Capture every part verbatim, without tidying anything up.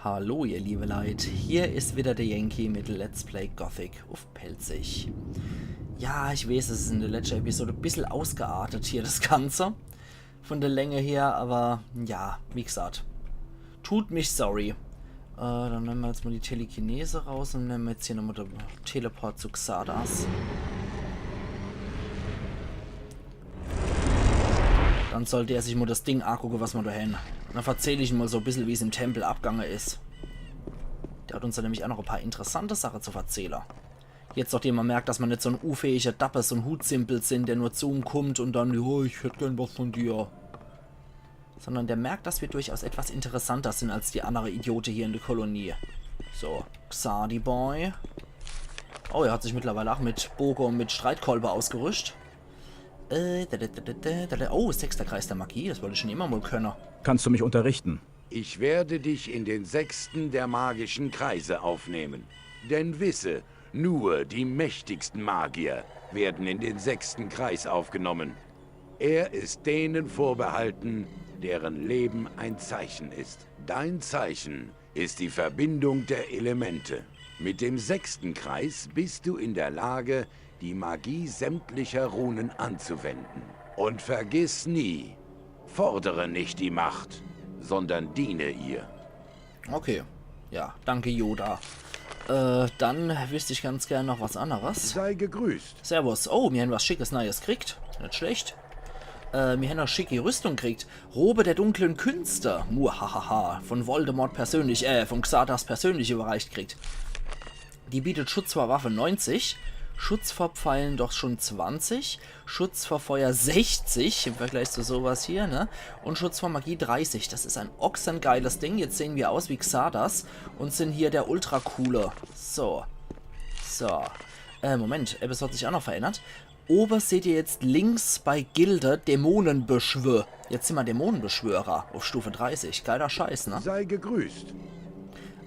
Hallo, ihr liebe Leit. Hier is wieder der Yankee mit Let's Play Gothic uff Pälzisch. Ja, ich weeß, es is in der letschte Episode e bissel ausgeartet hier, das Ganze. Von der Länge her, aber ja, wie gesagt. Tut mich sorry. Äh, dann nemme mer jetzt mal die Telekinese raus und nemme jetzt hier nochmal den Teleport zu Xardas. Dann sollt er sich mal das Ding angucke, was mer do hen. Dann verzähl ich ihm mal so e bissel, wie's im Tempel abgange is. Der hat uns da nämlich auch noch e paar interessante Sache zu verzähle. Jetzt, nachdem mer merkt, dass mer net so en unfähiger Dappes und Hutsimpel sin, der nur zu ihm kummt und dann, „Ja, ich hätt gern was von dir.“ Sondern der merkt, dass wir durchaus etwas interessanter sin als die andere Idiote hier in der Kolonie. So, Xardi Boy. Oh, er hat sich mittlerweile auch mit Boge und mit Streitkolbe ausgerüscht. Äh, da, da, da, da, da, da. Oh, sechster Kreis der Magie, das wollt ich schon immer mal könne. Kannst du mich unterrichten? Ich werde dich in den sechsten der magischen Kreise aufnehmen. Denn wisse, nur die mächtigsten Magier werden in den sechsten Kreis aufgenommen. Er ist denen vorbehalten, deren Leben ein Zeichen ist. Dein Zeichen ist die Verbindung der Elemente. Mit dem sechsten Kreis bist du in der Lage, die Magie sämtlicher Runen anzuwenden. Und vergiss nie, fordere nicht die Macht, sondern diene ihr. Okay. Ja, danke, Yoda. Äh, dann wüsst ich ganz gern noch was anderes. Sei gegrüßt. Servus. Oh, mir hen was Schickes Neues kriegt. Net schlecht. Äh, mir hen noch schicki Rüstung kriegt. Robe der dunklen Künste. Muahaha. Von Voldemort persönlich, äh, von Xardas persönlich überreicht kriegt. Die bietet Schutz vor Waffe neunzig, Schutz vor Pfeilen doch schon zwanzig, Schutz vor Feuer sechzig im Vergleich zu sowas hier, ne? Und Schutz vor Magie dreißig. Das is ein ochsengeiles Ding. Jetzt sehen wir aus wie Xardas und sin hier der Ultra-Coole. So. So. Äh, Moment, etwas hat sich auch noch verändert. Oben seht ihr jetzt links bei Gilde Dämonenbeschwör. Jetzt sin mer Dämonenbeschwörer auf Stufe dreißig. Geiler Scheiß, ne? Sei gegrüßt.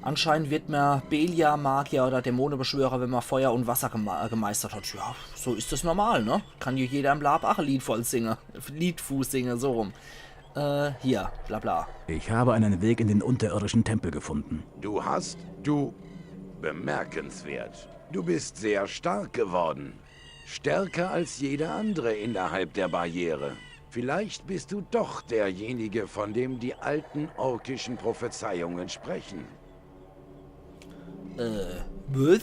Anscheinend wird mer Beliar-Magier oder Dämonebeschwörer, wenn mer Feuer und Wasser geme gemeistert hat. Ja, so is es normal, ne? Kann jo jeder im Laab ach e Lied voll singe. Lied fu singe, so rum. Äh, hier, bla bla. Ich habe einen Weg in den unterirdischen Tempel gefunden. Du hast, du, bemerkenswert. Du bist sehr stark geworden. Stärker als jeder andere innerhalb der Barriere. Vielleicht bist du doch derjenige, von dem die alten orkischen Prophezeiungen sprechen. Äh, was?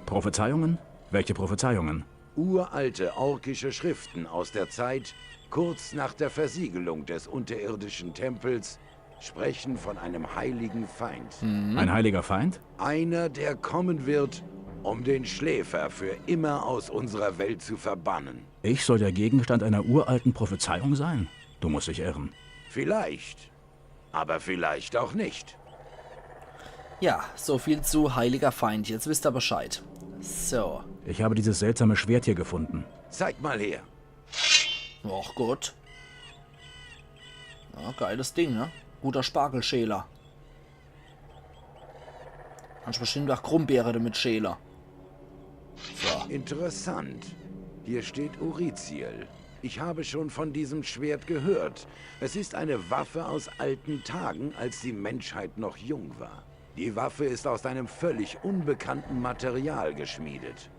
Prophezeiungen? Welche Prophezeiungen? Uralte orkische Schriften aus der Zeit kurz nach der Versiegelung des unterirdischen Tempels sprechen von einem heiligen Feind. Ein heiliger Feind? Einer, der kommen wird, um den Schläfer für immer aus unserer Welt zu verbannen. Ich soll der Gegenstand einer uralten Prophezeiung sein? Du musst dich irren. Vielleicht. Aber vielleicht auch nicht. Ja, so viel zu heiliger Feind. Jetzt wisst er Bescheid. So. Ich habe dieses seltsame Schwert hier gefunden. Zeig mal her. Ach Gott. Ja, geiles Ding, ne? Guter Spargelschäler. Kannst bestimmt ach Grumbeere damit schäle. So. Interessant. Hier steht Uriziel. Ich habe schon von diesem Schwert gehört. Es ist eine Waffe aus alten Tagen, als die Menschheit noch jung war. Die Waffe ist aus einem völlig unbekannten Material geschmiedet.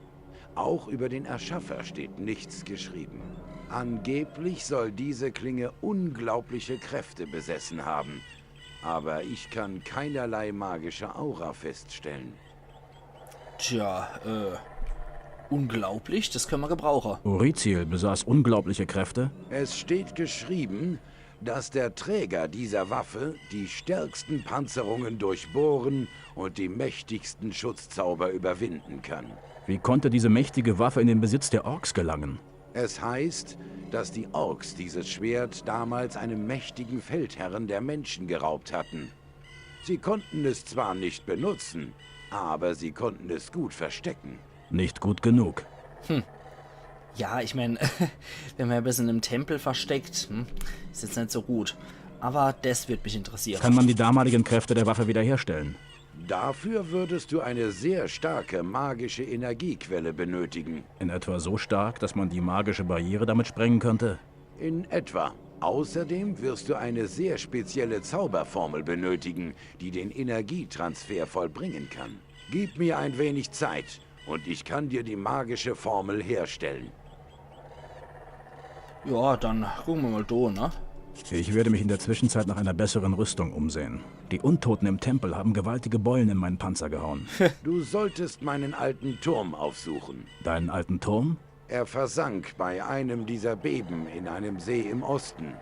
Auch über den Erschaffer steht nichts geschrieben. Angeblich soll diese Klinge unglaubliche Kräfte besessen haben. Aber ich kann keinerlei magische Aura feststellen. Tja, äh, unglaublich, das könne mer gebrauche. Uriziel besaß unglaubliche Kräfte? Es steht geschrieben, dass der Träger dieser Waffe die stärksten Panzerungen durchbohren und die mächtigsten Schutzzauber überwinden kann. Wie konnte diese mächtige Waffe in den Besitz der Orks gelangen? Es heißt, dass die Orks dieses Schwert damals einem mächtigen Feldherren der Menschen geraubt hatten. Sie konnten es zwar nicht benutzen, aber sie konnten es gut verstecken. Nicht gut genug. Ja, ich mein, wenn mer e bissel im Tempel versteckt, hm, is jetzt net so gut. Aber das würd mich interessiere. Kann man die damaligen Kräfte der Waffe wiederherstellen? Dafür würdest du eine sehr starke magische Energiequelle benötigen. In etwa so stark, dass man die magische Barriere damit sprengen könnte? In etwa. Außerdem wirst du eine sehr spezielle Zauberformel benötigen, die den Energietransfer vollbringen kann. Gib mir ein wenig Zeit und ich kann dir die magische Formel herstellen. Ja, dann gucke mer mal do, ne? Ich werde mich in der Zwischenzeit nach einer besseren Rüstung umsehen. Die Untoten im Tempel haben gewaltige Beulen in meinen Panzer gehauen. Du solltest meinen alten Turm aufsuchen. Deinen alten Turm? Er versank bei einem dieser Beben in einem See im Osten.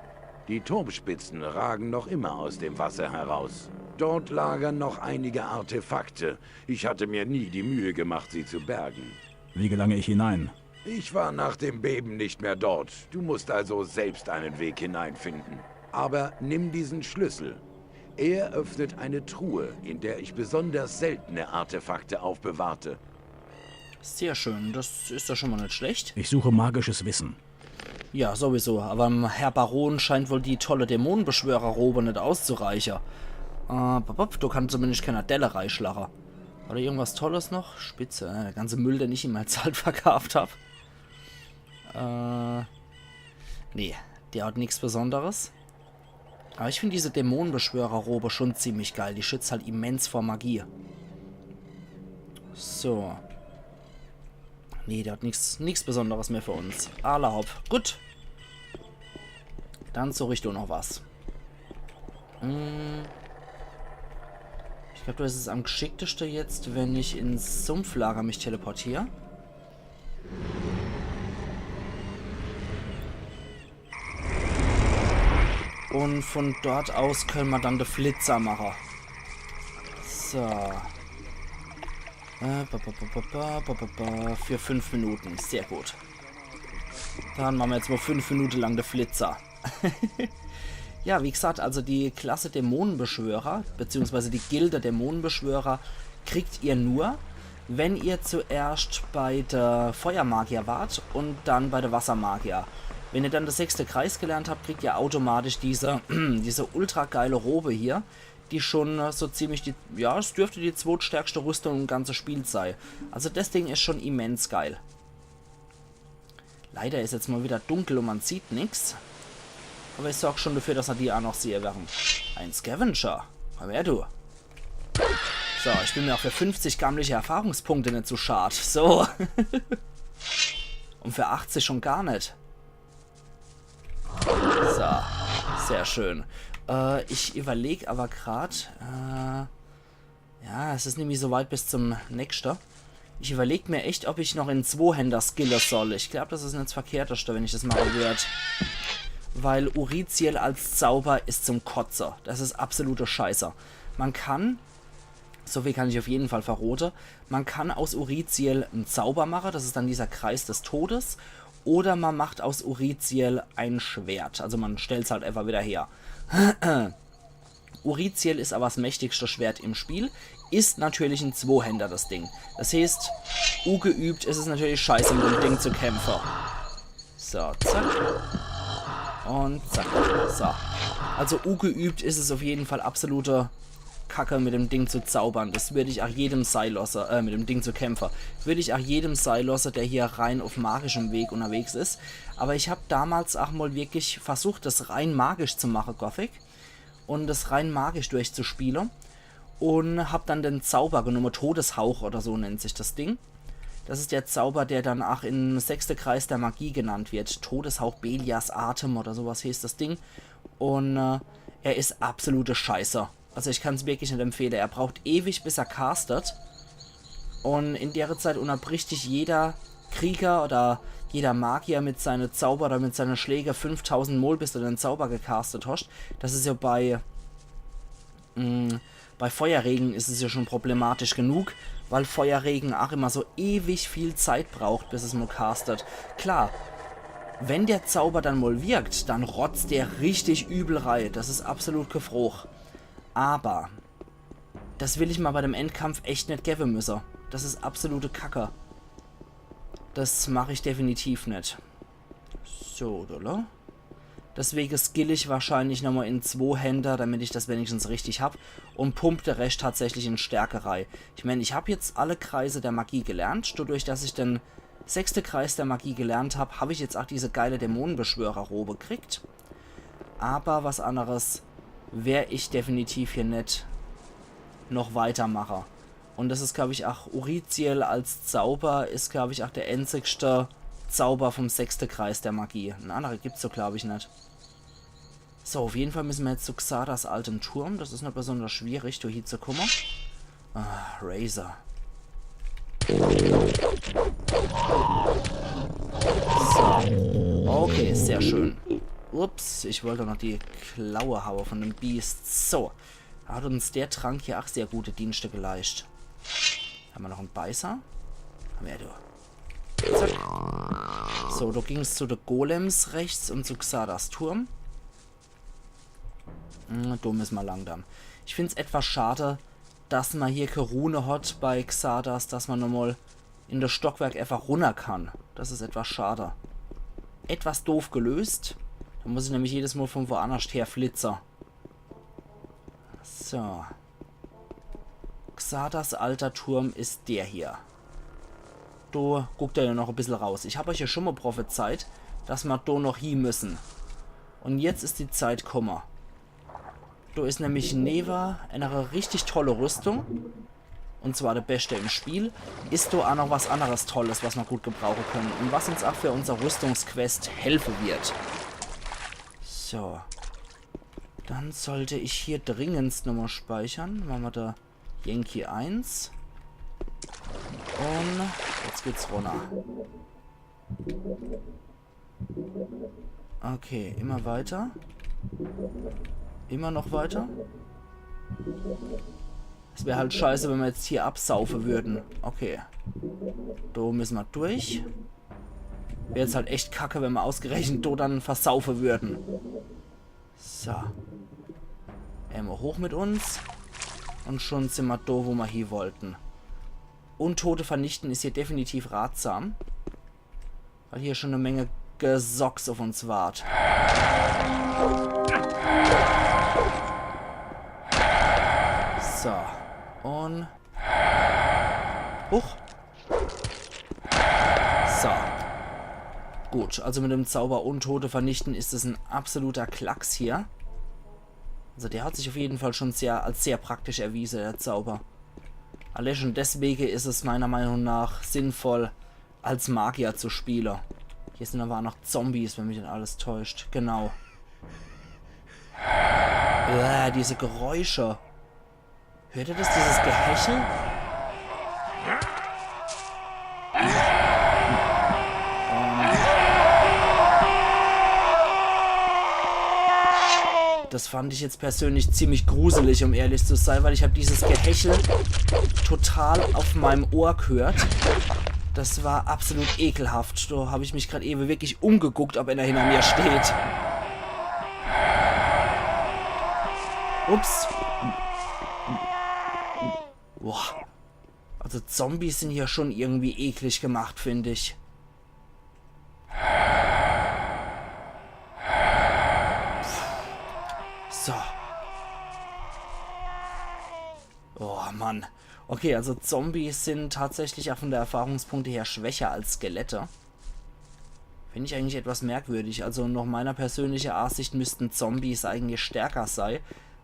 Die Turmspitzen ragen noch immer aus dem Wasser heraus. Dort lagern noch einige Artefakte. Ich hatte mir nie die Mühe gemacht, sie zu bergen. Wie gelange ich hinein? Ich war nach dem Beben nicht mehr dort. Du musst also selbst einen Weg hineinfinden. Aber nimm diesen Schlüssel. Er öffnet eine Truhe, in der ich besonders seltene Artefakte aufbewahrte. Sehr schön, das is doch schon mal net schlecht. Ich suche magisches Wissen. Ja, sowieso. Aber dem Herr Baron scheint wohl die tolle Dämonenbeschwörerrobe net auszureiche. Äh, bop, bop, do kann zumindest kenner Delle reischlache. Oder irgendwas Tolles noch? Spitze, äh, der ganze Müll, den ich ihm als halt verkauft hab. Äh, nee, der hat nix Besonderes. Aber ich find diese Dämonenbeschwörerrobe schon ziemlich geil. Die schützt halt immens vor Magie. So. Nee, der hat nix, nix Besonderes mehr für uns. Alla hopp. Gut. Dann such ich doch noch was. Hm. Ich glaub, do is es am gschickteste jetzt, wenn ich ins Sumpflager mich teleportier. Und von dort aus könne mer dann de Flitzer mache. So. Äh, ba, ba, ba. Für fünf Minuten. Sehr gut. Dann mache mer jetzt mal fünf Minute lang de Flitzer. Ja, wie gesagt, also die Klasse Dämonenbeschwörer, beziehungsweise die Gilde Dämonenbeschwörer, kriegt ihr nur, wenn ihr zuerscht bei de Feuermagier wart und dann bei de Wassermagier. Wenn ihr dann de sechste Kreis gelernt habt, kriegt ihr automatisch diese, diese ultra geile Robe hier, die schon, äh, so ziemlich die, ja, es dürfte die zwotstärkste Rüstung im ganze Spiel sei. Also das Ding is schon immens geil. Leider is jetzt mal wieder dunkel und man sieht nix. Aber ich sorg schon dafür, dass mer die auch noch sehe werre. Ein Scavenger. Komm her, du. So, ich bin mir auch für fünfzig gammliche Erfahrungspunkte net zu schad. So. Und für achtzig schon gar net. So, sehr schön. Äh, ich überleg aber grad, äh, ja, es is nämlich so weit bis zum nächste. Ich überleg mir echt, ob ich noch in Zwohänder skille soll. Ich glaub, das is net 's Verkehrteste, wenn ich das mache würd. Weil Uriziel als Zauber is zum Kotze. Das is absolute Scheiße. Man kann, so viel kann ich auf jeden Fall verrote, man kann aus Uriziel en Zauber mache, das is dann dieser Kreis des Todes. Oder man macht aus Uriziel ein Schwert. Also man stellt's halt einfach wieder her. Uriziel is aber 's mächtigste Schwert im Spiel. Is natürlich en Zwohänder, das Ding. Das heißt, ugeübt is es natürlich scheiße, mit dem Ding zu kämpfe. So, zack. Und zack. So. Also ugeübt is es auf jeden Fall absolute Kacke, mit dem Ding zu zaubern. Das würd ich auch jedem sei losse, äh, mit dem Ding zu kämpfe. Würd ich auch jedem sei losse, der hier rein auf magischem Weg unterwegs is. Aber ich hab damals auch mal wirklich versucht, das rein magisch zu mache, Gothic. Und das rein magisch durchzuspiele. Und hab dann den Zauber genumme, Todeshauch oder so nennt sich das Ding. Das is der Zauber, der dann auch im sechste Kreis der Magie genannt wird. Todeshauch, Beliars Atem oder sowas heißt das Ding. Und, äh, er is absolute Scheiße. Also ich kann's wirklich net empfehle. Er braucht ewig, bis er castet. Und in dere Zeit unterbricht dich jeder Krieger oder jeder Magier mit seine Zauber oder mit seine Schläge fünftausend Mol, bis du den Zauber gecastet hast. Das is ja bei, mm, bei Feuerregen is es ja schon problematisch genug, weil Feuerregen auch immer so ewig viel Zeit braucht, bis es mal castet. Klar, wenn der Zauber dann mal wirkt, dann rotzt der richtig übel rei. Das is absolut gefroch. Aber das will ich mal bei dem Endkampf echt net gewwe müsse. Das is absolute Kacke. Das mach ich definitiv net. So, oder? Deswege skill ich wahrscheinlich nochmal in Zwohänder, damit ich das wenigstens richtig hab. Und pump de Rescht tatsächlich in Stärke rei. Ich mein, ich hab jetzt alle Kreise der Magie gelernt. Dadurch, dass ich den sechste Kreis der Magie gelernt hab, hab ich jetzt auch diese geile Dämonenbeschwörerrobe gekriegt. Aber was anderes wer ich definitiv hier net noch weitermache. Und das is, glaub ich, ach, Uriziel als Zauber is, glaub ich, ach der einzigste Zauber vom sechste Kreis der Magie. En andere gibt's so, glaub ich, net. So, auf jeden Fall müssen wir jetzt zu Xardas altem Turm. Das is net besonders schwierig, do hiezukumme. Ah, Razor. So. Okay, sehr schön. Ups, ich wollt noch die Klaue haue von dem Biest. So. Hat uns der Trank hier ach sehr gute Dienste geleischt. Haben wir noch en Beißer? Haben wir ja, du. Zack. So, do ging's zu de Golems rechts und zu Xardas Turm. Hm, do müssen wir lang dann. Ich find's etwas schade, dass man hier kä Rune hat bei Xardas, dass man nochmal in das Stockwerk einfach runter kann. Das is etwas schade. Etwas doof gelöst. Da muss ich nämlich jedes Mal von woanderscht her flitze. So. Xardas alter Turm is der hier. Do guckt er ja noch e bissel raus. Ich hab euch ja schon mal prophezeit, dass ma do noch hie müssen. Und jetzt is die Zeit kumme. Do is nämlich newe enere richtig tolle Rüstung, und zwar de beschte im Spiel, is do ach noch was anderes Tolles, was ma gut gebrauche können und was uns ach für unser Rüstungsquest helfe wird. So. Dann sollte ich hier dringendst nochmal speichern. Mache ma do Yankee eins. Und jetzt geht's runter. Okay, immer weiter. Immer noch weiter. Es wär halt scheiße, wenn ma jetzt hier absaufe würden. Okay. Do müssen ma durch. Wär jetzt halt echt kacke, wenn ma ausgerechnet do dann versaufe würden. So. Emol hoch mit uns. Und schon sin ma do, wo ma hie wollten. Untote vernichten is hier definitiv ratsam. Weil hier schon e Menge Gesocks auf uns wart. So. Und... Huch. So. Gut, also mit dem Zauber Untote vernichten is es en absoluter Klacks hier. Also der hat sich auf jeden Fall schon sehr, als sehr praktisch erwiese, der Zauber. Allein schon deswege is es meiner Meinung nach sinnvoll, als Magier zu spiele. Hier sin aber ach noch Zombies, wenn mich net alles täuscht. Genau. Äh, diese Geräusche. Hört ihr das, dieses Gehechel? Ähm. Das fand ich jetzt persönlich ziemlich gruselig, um ehrlich zu sein, weil ich hab dieses Gehechel total auf meinem Ohr gehört. Das war absolut ekelhaft. Do hab ich mich grad ewe wirklich umgeguckt, ob einer hinter mir steht. Ups. Boah. Also Zombies sin hier schon irgendwie eklig gemacht, find ich. So. Oh Mann. Okay, also Zombies sin tatsächlich ach von der Erfahrungspunkte her schwächer als Skelette. Find ich eigentlich etwas merkwürdig. Also nach meiner persönlichen Ansicht müssten Zombies eigentlich stärker sei,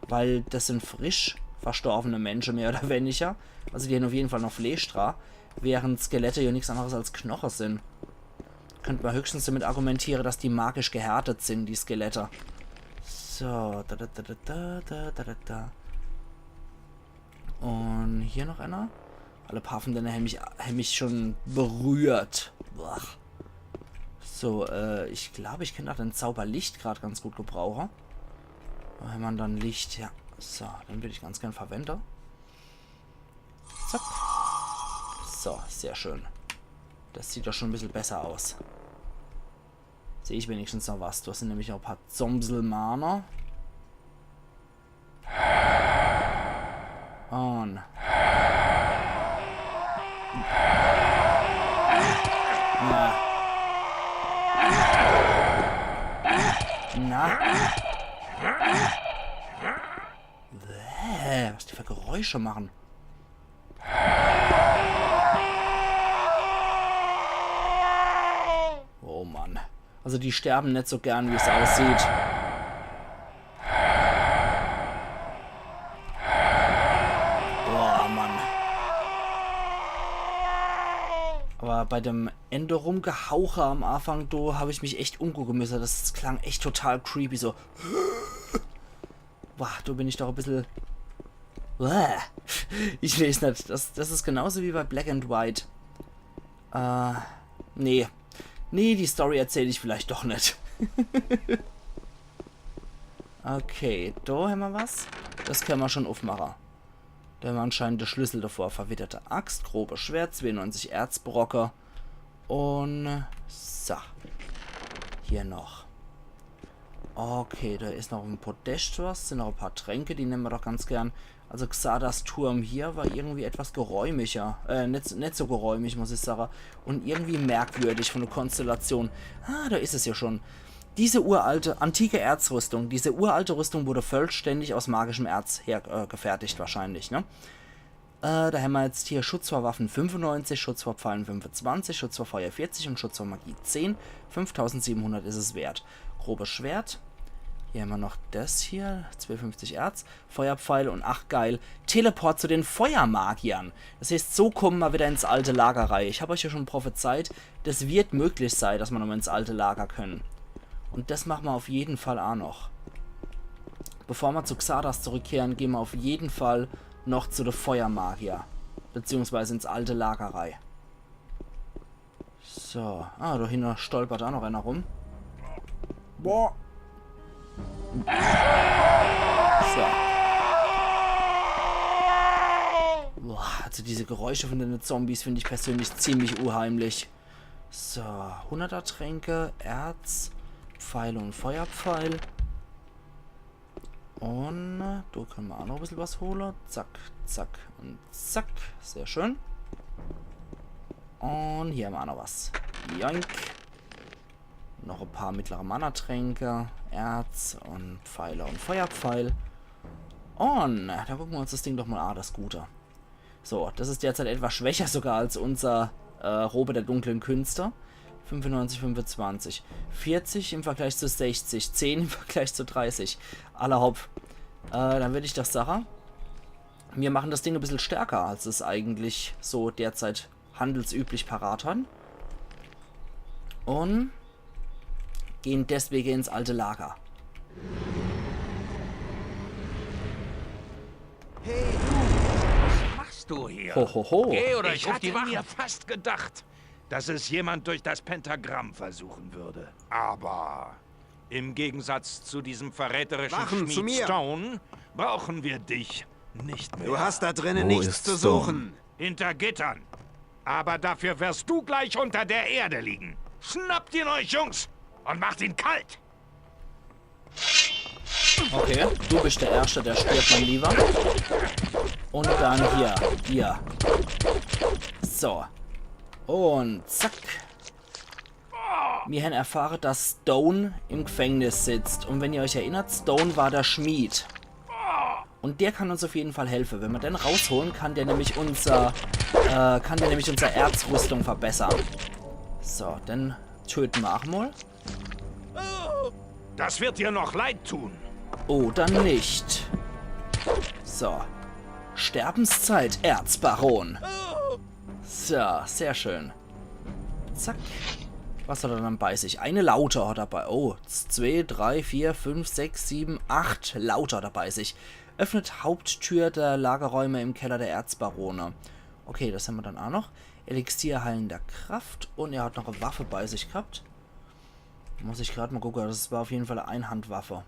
weil das sin frisch verstorbene Mensche, mehr oder weniger. Also die hän auf jeden Fall noch Fleesch dra, während Skelette ja nix anderes als Knoche sin. Könnt ma höchstens damit argumentiere, dass die magisch gehärtet sin, die Skelette. So, da, da, da. Und hier noch einer. Alle paar von dene hän mich, hän mich schon berührt. Boah. So, äh, ich glaub, ich kennt ach den Zauber Licht grad ganz gut gebrauche. Do hän ma dann Licht, ja. So, den würd ich ganz gern verwende. Zack. So, sehr schön. Das sieht doch schon e bissel besser aus. Seh ich wenigstens noch was. Do sin nämlich noch e paar Zomselmaner. Und... Na. Na. Bäh, was die für Geräusche machen. Oh Mann. Also die sterben net so gern, wie's aussieht. Aber bei dem Ende Rumgehauche am Anfang, do hab ich mich echt umgucke müsse. Das klang echt total creepy, so. Boah, do bin ich doch e bissel. Uah. Ich weiß net. Das, das is genauso wie bei Black and White. Äh, nee. Nee, die Story erzähl ich vielleicht doch net. Okay, do hämmer was. Das kenne mer schon uffmache. Do hämmer anscheinend de Schlüssel davor. Verwitterte Axt, grobe Schwert, zweeunneunzig Erzbrocke. Un so. Hier noch. Okay, do is noch e Podest was. Sin noch e paar Tränke, die nemme mer doch ganz gern. Also Xardas Turm hier war irgendwie etwas geräumiger. Äh, net, net so geräumig, muss ich sage. Un irgendwie merkwürdig von der Konstellation. Ah, do is es ja schon. Diese uralte, antike Erzrüstung. Diese uralte Rüstung wurde vollständig aus magischem Erz her, äh, gefertigt wahrscheinlich, ne? Äh, do hämmer jetzt hier Schutz vor Waffen fünfundneunzig, Schutz vor Pfeilen fünfundzwanzig, Schutz vor Feuer vierzig un Schutz vor Magie zehn. Fünftausendsiebenhundert is es wert. Grobes Schwert. Hier hämmer noch das hier, zweeunfünfzig Erz, Feuerpfeile un ach geil, Teleport zu den Feuermagiern. Das heißt, so komme mer wieder ins alte Lager rei. Ich hab euch ja schon prophezeit, das wird möglich sei, dass mer nochmal ins alte Lager können. Un das mache mer auf jeden Fall ach noch. Bevor mer zu Xardas zurückkehre, gehn mer auf jeden Fall noch zu de Feuermagier. Beziehungsweise ins alte Lager rei. So. Ah, do hinne stolpert ach noch einer rum. Boah. So. Boah, also diese Geräusche von den Zombies find ich persönlich ziemlich unheimlich. So, Hunderter-Tränke, Erz, Pfeile un Feuerpfeil. Un do kenne mer ach noch e bissel was hole. Zack, zack un zack. Sehr schön. Un hier hämmer ach noch was. Joink. Noch e paar mittlere Mana-Tränke, Erz un Pfeile un Feuerpfeil. Un do gucke mer uns das Ding doch mal an, das Gute. So, das is derzeit etwas schwächer sogar als unser, äh, Robe der dunklen Künste. Fünfundneunzig, fünfundzwanzig. Vierzig im Vergleich zu sechzig, zehn im Vergleich zu dreißig. Alla hopp. Äh, dann würd ich doch sage, mir mache das Ding e bissel stärker, als es eigentlich so derzeit handelsüblich parat han. Un gehn deswege ins alte Lager. Hey, du! Was machst du hier? Ho, ho, ho. Geh oder ich, ich ruf die Wachen. Hatte mir fast gedacht, dass es jemand durch das Pentagramm versuchen würde. Aber im Gegensatz zu diesem verräterischen Wachen, zu Schmied mir. Stone brauchen wir dich nicht mehr. Du hast da drinnen nichts zu suchen. Wo ist Stone? Hinter Gittern. Aber dafür wirst du gleich unter der Erde liegen. Schnappt ihn euch, Jungs, und macht ihn kalt. Okay, du bist der Erste, der stirbt, mein Lieber. Un dann hier, hier. So. Un zack. Mir han erfahre, dass Stone im Gefängnis sitzt. Un wenn ihr euch erinnert, Stone war der Schmied. Un der kann uns auf jeden Fall helfe. Wenn mer den raushole, kann der nämlich unser, äh, kann der nämlich unser Erzrüstung verbessere. So, den töte mer ach mal. Das wird dir noch leid tun. Oder nicht. So. Sterbenszeit, Erzbaron. So, sehr schön. Zack. Was hat er dann bei sich? Eine Laute hat er bei. Oh, z-, zwei, drei, vier, fünf, sechs, sieben, acht Laute hat er bei sich. Öffnet Haupttür der Lagerräume im Keller der Erzbarone. Okay, das hämmer dann ach noch. Elixier heilender Kraft. Un er hat noch e Waffe bei sich gehabt. Muss ich grad mal gucke. Das war auf jeden Fall e Einhandwaffe.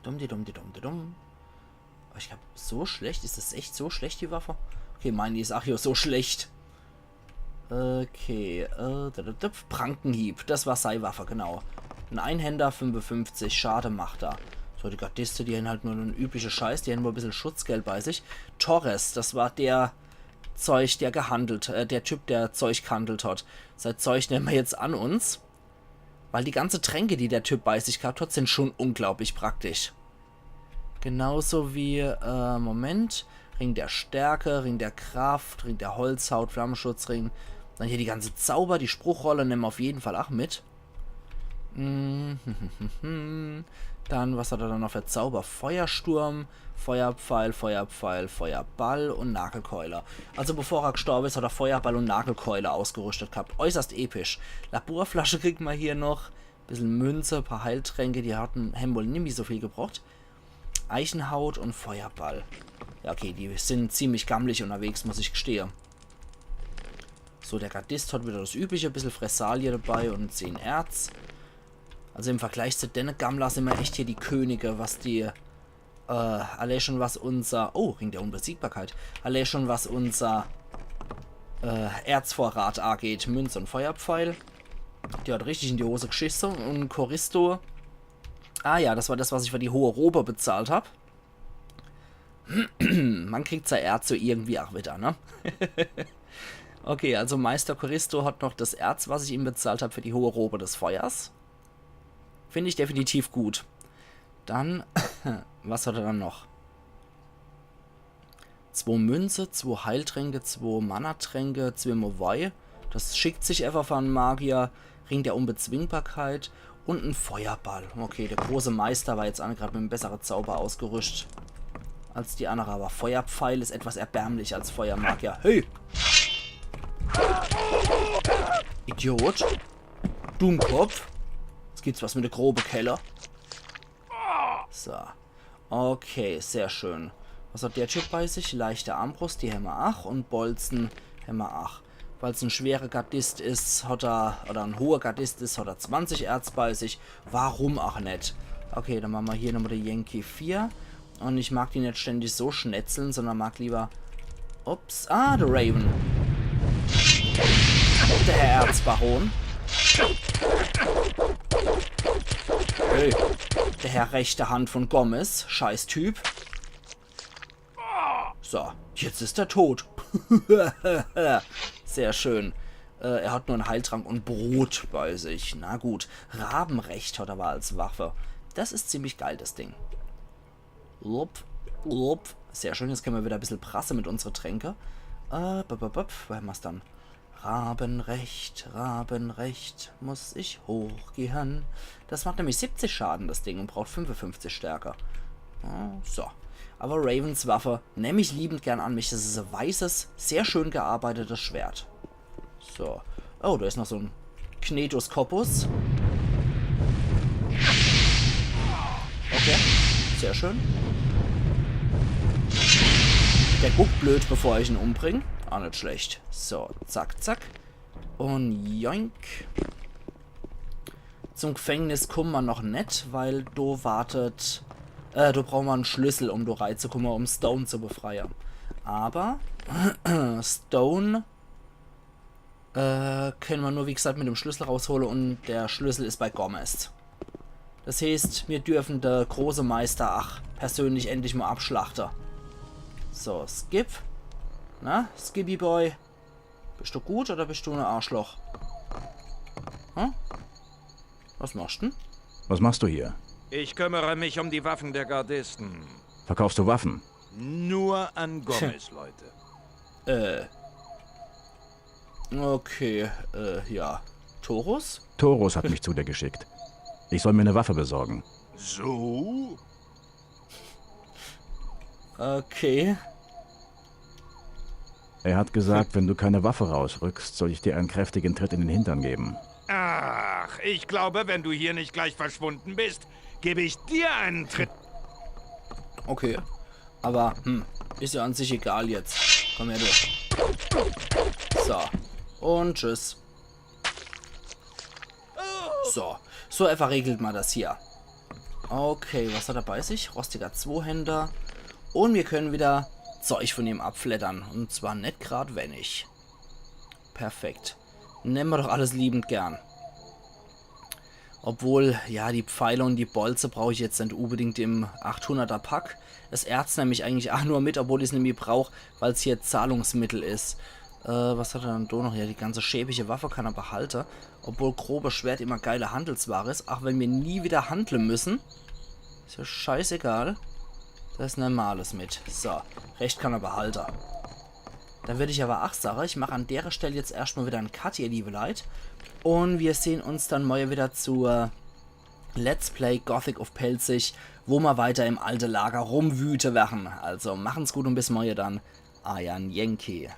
Dumm, die dumm, die dumm, die dumm. Aber ich glaub, so schlecht? Is das echt so schlecht, die Waffe? Okay, meine is ach jo so schlecht. Okay, äh, da, da, da, Prankenhieb. Das war sei Waffe, genau. En Einhänder, fünfundfünfzig Schade macht er. So, die Gardiste, die han halt nur en übliche Scheiß, die han nur e bissel Schutzgeld bei sich. Torres, das war der Zeug, der gehandelt, äh, der Typ, der Zeug gehandelt hat. Sei Zeug nemme mer jetzt an uns. Weil die ganze Tränke, die der Typ bei sich gehabt hat, sin schon unglaublich praktisch. Genauso wie, äh, Moment, Ring der Stärke, Ring der Kraft, Ring der Holzhaut, Flammenschutzring. Dann hier die ganze Zauber, die Spruchrolle nemme mer auf jeden Fall ach mit. Mm, Dann, was hat er dann noch für Zauber? Feuersturm, Feuerpfeil, Feuerpfeil, Feuerball und Nagelkeule. Also bevor er gestorbe is, hat er Feuerball und Nagelkeule ausgerüstet gehabt. Äußerst episch. Laborflasche kriegt ma hier noch. Bissel Münze, paar Heiltränke, die hatten, hämmer wohl nimmi so viel gebraucht. Eichenhaut und Feuerball. Ja, okay, die sind ziemlich gammelig unterwegs, muss ich gestehe. So, der Gardist hat wieder das übliche, bissel Fressalie dabei und zehn Erz. Also im Vergleich zu denne Gammler sind wir echt hier die Könige, was die, äh, alle schon was unser, oh, Ring der Unbesiegbarkeit, alle schon was unser, äh, Erzvorrat angeht, Münze und Feuerpfeil. Die hat richtig in die Hose geschissen und Choristo. Ah ja, das war das, was ich für die hohe Robe bezahlt hab. Man kriegt sei Erz so irgendwie auch wieder, ne? Okay, also Meister Choristo hat noch das Erz, was ich ihm bezahlt hab für die hohe Robe des Feuers. Find ich definitiv gut. Dann, was hat er dann noch? Zwo Münze, zwo Heiltränke, zwo Mana-Tränke, zwo Mowai. Das schickt sich einfach für en Magier. Ring der Unbezwingbarkeit und en Feuerball. Okay, der große Meister war jetzt auch grad mit em bessere Zauber ausgerüstet als die andere, aber Feuerpfeil is etwas erbärmlich als Feuermagier. Hey! Idiot! Dummkopf! Jetzt gibt's was mit der grobe Kelle. So. Okay, sehr schön. Was hat der Typ bei sich? Leichte Armbrust, die hämmer ach. Und Bolzen hämmer ach. Weil's en schwerer Gardist is, hat er, oder en hoher Gardist is, hat er zwanzig Erz bei sich. Warum ach net? Okay, dann mache mer hier nochmal die Yankee vier. Und ich mag die net ständig so schnetzeln, sondern mag lieber... Ups. Ah, der Raven. Der Herr Erzbaron. Hey, der Herr rechte Hand von Gomez. Scheiß Typ. So, jetzt is er tot. Sehr schön. Äh, er hat nur en Heiltrank und Brot bei sich. Na gut. Rabenrecht hat er aber als Waffe. Das is ziemlich geil, das Ding. Lop, lop. Sehr schön, jetzt könne mer wieder bissel prasse mit unsere Tränke. Äh, bop, bop, bop. Wo hämmer's dann? Rabenrecht, Rabenrecht, muss ich hochgehen. Das macht nämlich siebzig Schaden, das Ding, und braucht fünfundfünfzig Stärke. Ja, so. Aber Ravens Waffe nemm ich liebend gern an mich. Das is e weißes, sehr schön gearbeitetes Schwert. So. Oh, da is noch so en Knetus Corpus. Okay, sehr schön. Der guckt blöd, bevor ich ihn umbring. Ah, net schlecht. So, zack, zack. Und joink. Zum Gefängnis kumme mer noch net, weil do wartet, äh, do brauche mer en Schlüssel, um do reizukumme, um Stone zu befreie. Aber Stone, äh, könne mer nur, wie gesagt, mit dem Schlüssel raushole und der Schlüssel is bei Gomez. Das heeßt, mir dürfen de große Meister ach persönlich endlich mal abschlachte. So, Skip. Na, Skippy Boy? Bist du gut oder bist du en Arschloch? Hm? Was machst denn? Was machst du hier? Ich kümmere mich um die Waffen der Gardisten. Verkaufst du Waffen? Nur an Gomez Leute. Äh. Okay, äh, ja. Torus? Torus hat mich zu dir geschickt. Ich soll mir eine Waffe besorgen. So? Okay. Er hat gesagt, wenn du keine Waffe rausrückst, soll ich dir einen kräftigen Tritt in den Hintern geben. Ach, ich glaube, wenn du hier nicht gleich verschwunden bist, gebe ich dir einen Tritt. Okay. Aber, hm, is ja an sich egal jetzt. Komm her, du. So. Und tschüss. So. So einfach regelt ma das hier. Okay, was hat er bei sich? Rostiger Zwohänder. Und mir können wieder Zeug von ihm abfleddern. Und zwar net grad wenig. Perfekt. Nemme ma doch alles liebend gern. Obwohl, ja, die Pfeile und die Bolze brauch ich jetzt net unbedingt im achthunderter Pack. Das Erz nemm ich eigentlich ach nur mit, obwohl ich's nimmi brauch, weil's hier Zahlungsmittel is. Äh, was hat er dann do noch? Ja, die ganze schäbige Waffe kann er behalte. Obwohl grobes Schwert immer geile Handelsware is, ach wenn mir nie wieder handle müssen. Is ja scheißegal. Das nemme ma alles mit. So, Recht kann er behalte. Dann würd ich aber ach sage, ich mach an dere Stell jetzt erscht mal wieder en Cut, ihr liebe Leit. Und wir sehn uns dann morje wieder zur, Let's Play Gothic uff Pälzisch, wo mer weiter im alte Lager rumwüte werre. Also machen's gut un bis morje dann. Eier Yankee.